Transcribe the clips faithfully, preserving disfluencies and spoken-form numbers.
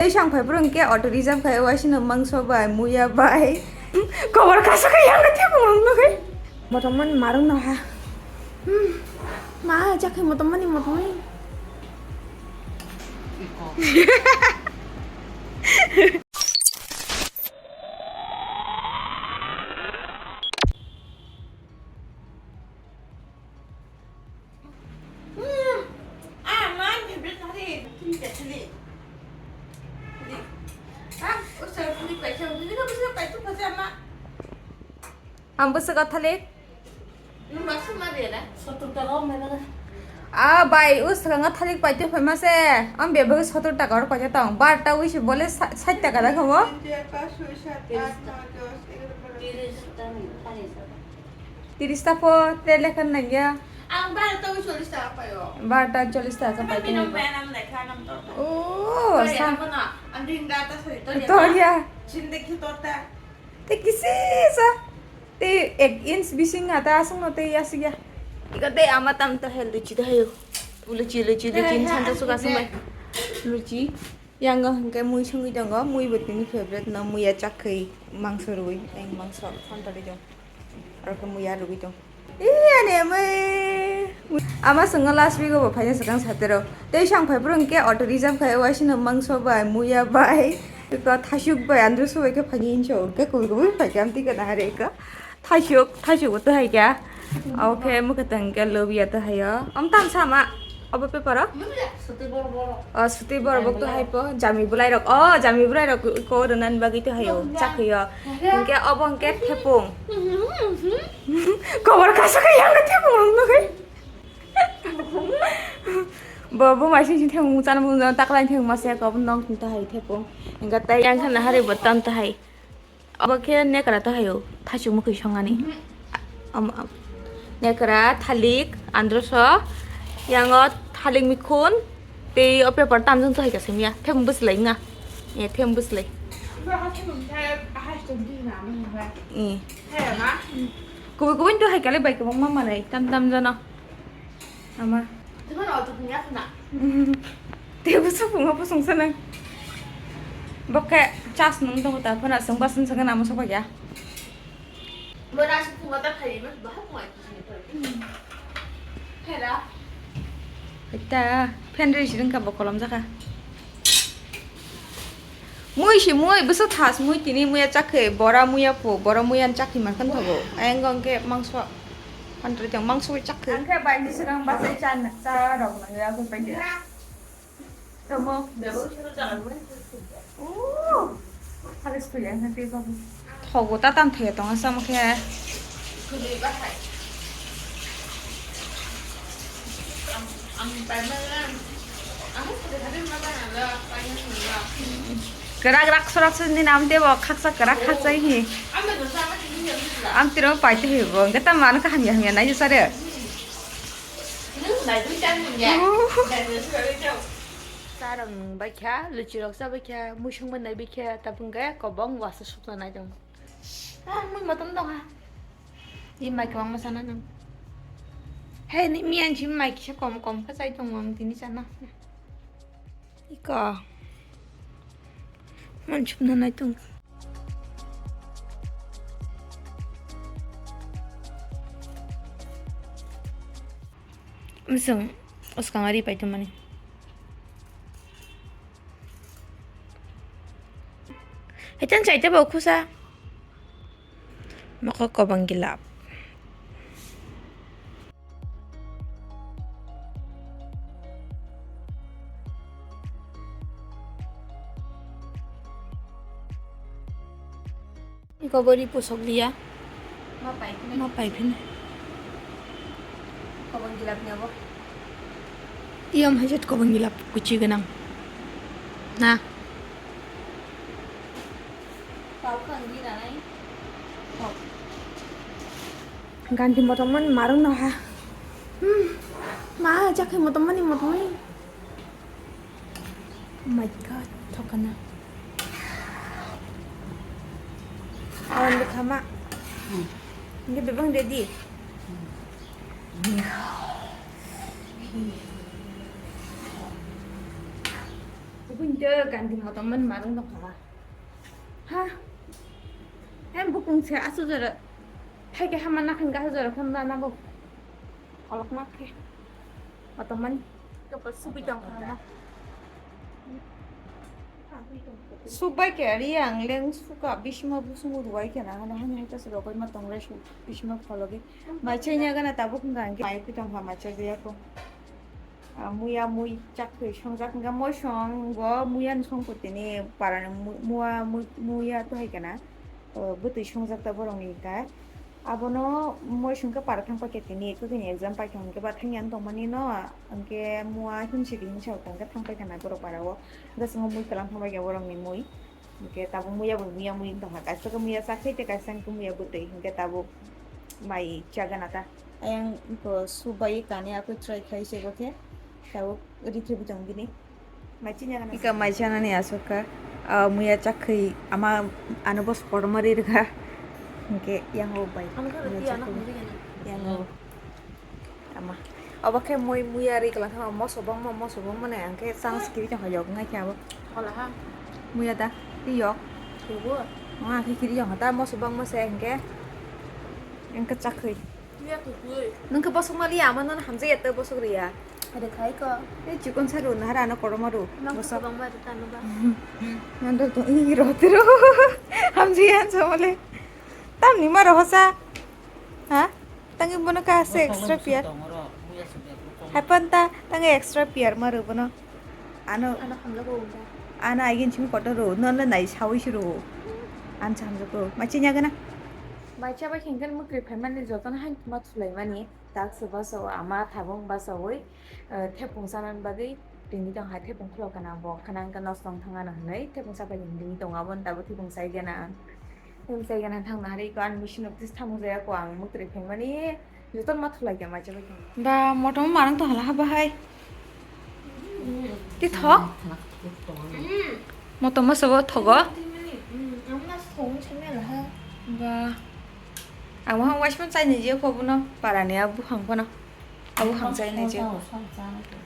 Tei sang phai phuru hwnkhe auto reserve khai, waisino mangso bai, muya bai. Kobor kaisa khai yang khe thepung ang nugui. Motomani marung no ha. Hmm. Ma, jakhe motomani, motomani. Ang bwswk o thalik. Ah, bai, o swkang o thalik paitwi phaima se. Ang bebak sotor taka oro paitwi tong. Barta wisi bole sa-, sait taka da kamo. Tiris ta pho, te lekha nangya. Ang barta o chollis taka paio. Barta chollis taka paitwi. Oh, sa. Toria. Te kisi sa. Tei ek inch bising ata aswkno tei aswk ya. Iko tei ama tamto hai luchi tei hayo. Luchi, luchi, luchi, insan to suka sumai. Luchi. Yango hwnkhe mui songwi tongo, mui bo tini favorite no, muya chakwi mangso rwi, ang mangso phantarwi tong. Aro khe muya rwi tong. Iya ne mui. Ama swngo last week o bo phaina swkang satero. Tei sang phai phuru hwnkhe auto reserve khai, waisino mangso bai, muya bai, eko thasuk bai, andro so bai khe phaini hinso, hwnkhe kubui kubui phaikhe amtwi kana hari eko. Thasuk, thasuk bo to hai kya. Oke, mukhe tang kya lobya to hayo. Am tam sama. Obo paper o? Suti borok borok. O, suti borok borok to hai po. Jami bulai rok. O, jami bulai rok ko ronan bagi to hayo. Chakhiyo. Hingke obo hingke thepung. Kobor kaisa khe yang thepung ang nugui. Bo, bo mai sing sing thepung chana bo taklai thepung masa ko nong to hai thepung. Hingke tai yang khana hari bo tam to hai. Obo khe nekra to hayo, thasuk mukhui songani. Am-, am-, nekra, thalik, androso, yango thalik mikhun, tei o paper tamjang to hai kaisa miya, thebung bwslai wngya. E, thebung bwslai. E. Kubui kubui to hai kali bai kwbangma manai, tam tam jano. Ama. Tei bo supung ma pusung sanang. Bokke chas nung tongo ta phana sung basun sung nama sokya. Bo na supung ma ta phai ma ba ha phai. Hera. Ita pen ri sirung ka bo kolom jaka. Mui si mui, bwswk thas mui tini muya chakhe, bora muya phu, bora muya chakhi mankhan thogo. Ayang gong khe mangso, pantri tong mangso bai chakhe. Ang khe bai ni swkang bachai cha, cha rok nang ya, bai pai de. Tomo. Ooh, halis phi ang khe tei babu. Thogo ta tam thaya tong asam khe. Kwrak rak sorak sini nam tebo khaksa kwrak khaksa hi. Am tiro paite hi bo. Gata man ka hamya hamya nai sare. Sarang bai kha, luchi rok sa bai kha, musung bai nai bai kha, tabung ga kobong wasa sukna nai dong. Ah, mui motom dong ha. Ni mai kwbangma sana nang. He, ni miyan si mai kisa kom kom kha chai tongo ang tini sana. Iko. Man chupna nai tong. Msung, uskang ari pai tumani. Haitan chai tebo khusa. Mokok kobang gilap. Kobori pusok liya. Ma pai phini. Ma pai phini. Kobang gilap ni abo. Iyam hajat kobang gilap kuchi ganang. Na. Ganti motom man marung no ha. Hmm. Ma, jakhe motom mani motom mani. Oh my God, thokana. Awan de khama. Ini bebang ready. Winter gandhi motom man marung dong kha. Ha? Hem bukung se asu jora. Thai ke hama nakhan ga jora kham na na bo. Kolok ma khe. Motom man. Kapal subi dong kha na. Subai ke ari ang leng suka bisma busung ruwai ke na hana hana ta se rokoi ma tong re su bisma khologi. Mai chai nya gana tabuk hwnka hwnkhe mai pi tong kha mai chai ya ko. Ah, muya mui chakri songjak hingke moi song bo muya ni song putini parani mu-, mua mu-, muya to hai kana, oh, bwtwi songjak ta borok ni hingka. Abono moi song khe para thang paikha tini, kwthwini exam paikha hingke ba thangya tongmani no, hingke mua himsidi himsa tongkhe thang paikha na borok para o, hingke songo mui kwlam thang paikha borok ni mui. Hingke tabuk muya bo muya mui wng tongkha, kaisa khe muya chakri tei kaisa hingke muya bwtwi, hingke tabuk mai chagana ta. Ayang ko subai kani ako try khai se bo khe, tabuk rikhe butong bini. Mai chinya gana. Ika mai chana ni aswk kha, ah, muya chakri ama ano bo sporma ri rwkha. Hingke yang o bai. Ano kha muya rwdi, ano chakri. Hwnwi gana. Yang o. Ama. Obo khe mui, muya ri kwlwng khe moso bangma, moso bangma nai ang khe chance kiri tong kha yok ngai khe abo. Ola ha. Muya da, ti yok. Tubu. Wngkha khe kiri tong kha ta moso bangma se hingke. Hingke chakri. Muya tubu. Nung khe bosok mali ama no hamjak ya ta bosok riya. Ada khai ko. Ei chikon saru nahara ano koroma ru. Nang bosok bangma ri ta no ba. Nando to i ro tiro. Hamjak ya so male. Tamni ma ro hosa. Ha? Tangi bono ka ase extra pier. Hapan ta tangi extra pier ma ro bono. Ano. Ano hamjak ko unda. Ano agin chimi kotor ro. No le nai sawi si ro. An sa hamjak ko. Ma chinya gana. Mai cha ba khengkan mukri phaimani jotono hain ma thulai mani. Tak se basa o ama thabung basa oi. Eh, thepung sanan bagwi tini tong hai thepung khulok kana bo khana ang khe nosto wng thang ano hinwi thepung sapai tini tong abo ni tabuk thepung sai gana ang. Thepung sai gana thang nahari ko ani machine of this thamung jaya ko ang mukri phaimani joto ma thulai khe mai chabai khe. Ba motom manang tong hala haba hai. Ti thok? Motom ma sobo thogo? Ba. Ang waisman chai ni je ko bono parani a buphang phano. Abo hamsai nai je.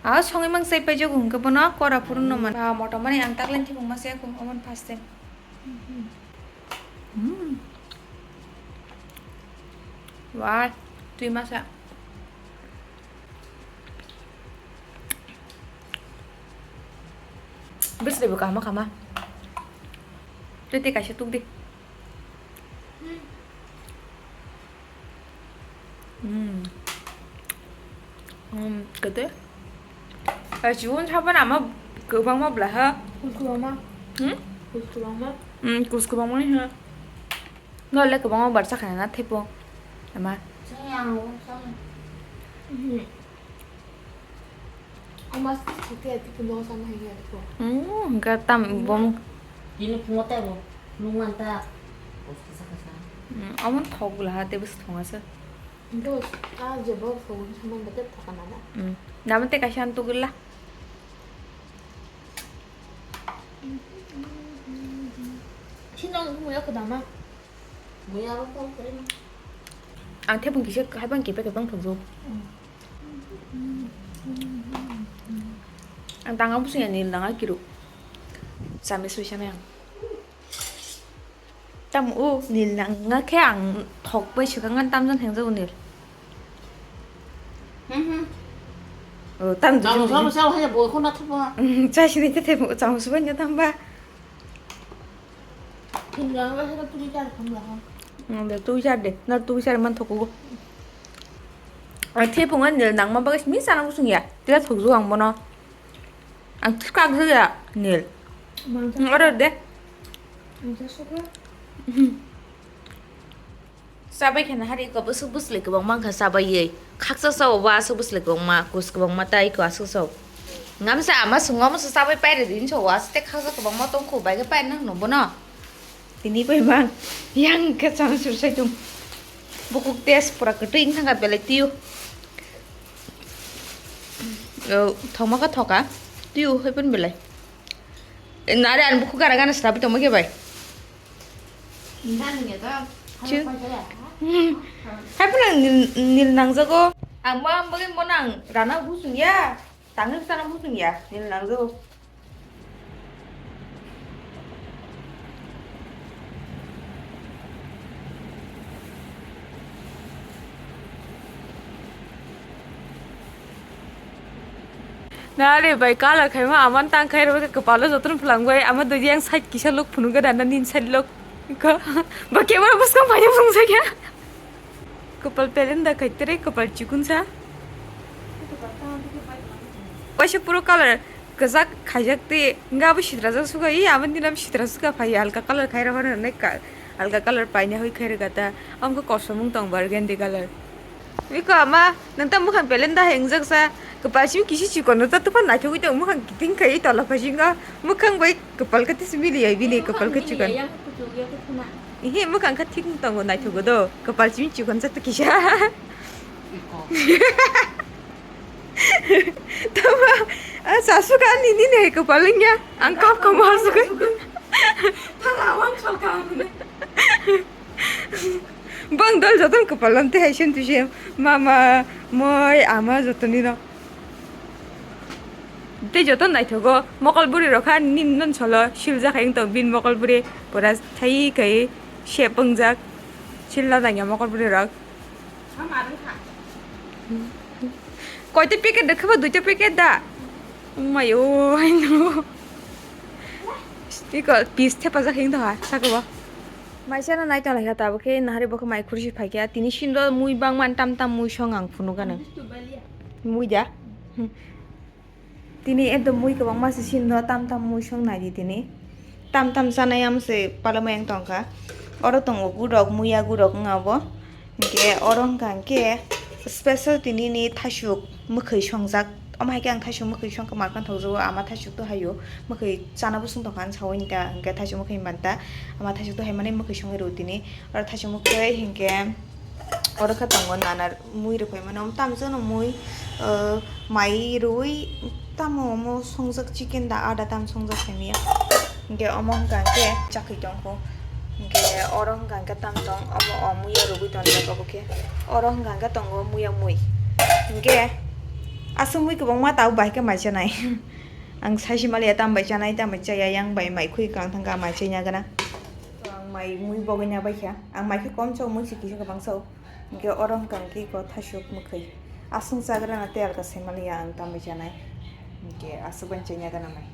Abo songwi mang sai paijak hwnkhe bono kora phuru no man. Ba motom mani ang taklen thibung ma se ko oman first time. Hmm. Wah, twi masa. Bwswlaibo kaham kama. Twi tei kaisa tukdi. Hmm. Hmm, kete? Ai, chibun sapan ama kwbangma bwla ha? Kus kwbangma. Hmm? Kus kwbangma. Hmm, kus kwbangma ni ha. No le kwbangma barsa khana na thepo. Ama. Chini ang o sama. Hmm. Ama sih sih ya, tipu no sama ya, tipu. Hmm, hingke tam bom. Tini phungo tei bo nungman ta. Bos kisa kisa. Hmm, amon thok bwla ha, tei bwswk thong asa. Dos, ah, jebo phone saman bete thokana da. Hmm. Dama tei kaisa an tugwla. Sino ang muya ko dama. Muya ko ko kore ma. Ang thepung kisa hai bang kipe kebang thokjou. Hmm. Ang tanga busung ya nil nanga kiru. Same sui same ang. Tam u nil nang nga khe ang thok bai swkang an tam jan thang jago nil. Mhm. O tam du. Chamo chamo chamo hanya boi khona thapa. Chai sini te te chamo subai nya tam ba. Thing nang ba hena tuli jar kham la ha. Nang de tuli jar de, na tuli jar man thok go. Ai the phungan nil nang ma ba simi sana musung ya. Tila thok ju ang bono. Ang thikak jaya nil. Mangsa. Order de. Mangsa suka. Chabai khena hari ko bwswk bwswlwi kwbangma wngkha chabai ye. Khaksa sao bo aswk bwswlwi kwbangma, kus kwbangma tai ko aswk sao. Ngamsa ama swngo masa chabai pairi din sao aswk tei khaksa kwbangma tongkhu bai khe pairi nang no bono. Tini bai mang yang khe chang sur sai tung. Bukuk test pura kwtwi wngkha belai twiyo. O, thokma kha thoka. Twiyo hai pun belai. Nare ani bukuk gara gana srabi tongma khe bai. Nda nungya to. Chu. Hai pun ang nil, nil nangjago. Ang ma bagwi mo nang rana busung ya. Tangwi sana busung ya. Nil nangjago. Na re bai, color khaima aman tang khai rw kwpalo jotono phlangbai, ama dui yang side kisa lok phunuk gada na nin side lok. Ko, ba camera buskang phai phung sa kya? Kwpal pelenda khai tere kwpal chikun sa. Waisa puro color kwchak khaijak te, nga bo sitra jak suka, i ama dinam sitra suka phai alka color khai rw hwnwi ka, alka color paina hoi khai rw gata, amko kosom wng tong burgundy color. Biko ama, nang ta mukhang pelenda hai wngjak sa, kwpal simi kisi chikon no ta tupha naithogwi tong, mukhang kiting khai tola phasingo, mukhang bai kwpal kati simi liyai bini kwpal khe chikon. Ihe mukhang kha thik tongo naithogo do, kwpal simi chikon sa ta kisa. Tama, a sasu ka ni ni ne kwpal wngya, ang kap kamo asuk. Thara wang chal ka ni. Bang dol joton kwpal lam te hai sem tu sem. Mama, moi, ama jotoni no. Te joton naithogo, mokol buri rok kha nin non solo, sil jak hai wng tong bin mokol buri, pura thai kai sep wngjak, sil na nangya mokol buri rok. Koita packet da khaba, duita packet da. Mayo, haino. Iko piece thepajak hing doha, sakabo. Maisa na nai tong lai kha tabuk khe nahari bo khe mai khursi phai kha. Tini sindor mui bangman tam tam mui song ang phunuk gano. Mui da? Hmm. Tini ekdom mui kwbangma se sindor tam tam mui song nai di tini. Tam tam chanai am se palama yang tong kha. Oro tongo gurok, muya gurok wng abo. Hingke oro hingka hingke special tini ni thasuk mwkhwi songjak. Omo hai khe ang thasuk mwkhwi songkha markha thokjago, ama thasuk to haio mwkhwi chana bwswng tongkha ang saui ta, hingke thasuk mwkhwi manta, ama thasuk to hai mani mwkhwi songwi rw tini. Oro thasuk mwkhwi hingke oro khe tongo nana mui rw phai mano, tamo jano mui, ah, mai rwi tamo omo songjak chicken da ada tamo songjak hai manya. Hingke omo hingka hingke chakri tongkho. Hingke oro hingka hingke tam tong, omo o muya rwgwi tonjak obo khe. Oro hingka hingke tongo muya mui. Hingke aswk mui kwbangma tabuk bai khe mai chanai. Ang saisi maliya tam bai chanai, tam bai chaya, yang bai mai khui kang thangkha mai chaina gana. Ang mai mui bogwina baikha. Ang mai khe kom chao, mui se kisa kwbang chao. Hingke oro hingka hingke iko thasuk mwkhwi. Aswk chagrana tei alka sai maliya ang tam bai chanai. Hingke aswk bai chaina gana mai.